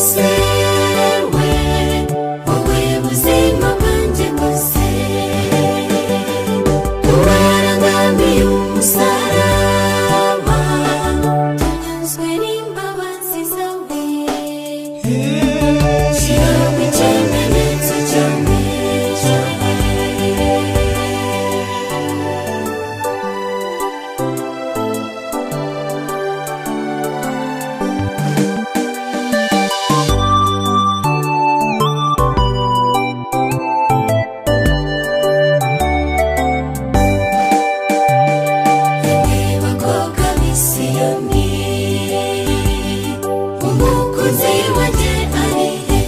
byose we, wowe buzima bwanjye bwose. Tubarangamiye umusaraba, tunyuzwe n'imbabazi zawe. Shyiraho ikimenyetso cyawe. Yemwe bakobwa b'i Siyoni, umukunzi wanjye ari he?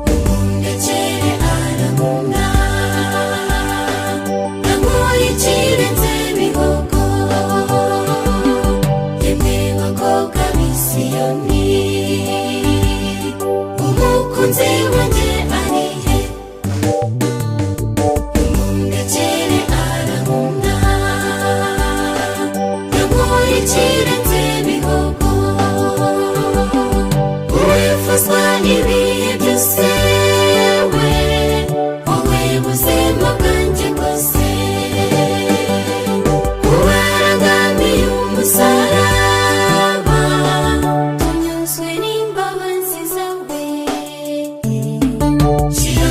Mumundekere arankunda, yankuye ikirenze bihogo. Yemwe bakobwa b'i Siyoni, umukunzi wanjye ari he? Mumundekere arankunda, yankuye ikirenze bihogo. Uwifuzwa ibihe byose we, wowe buzima bwanjye bwose. Ubarangamiye umusaraba, tunyuzwe n'imbabazi zawe. Shyiraho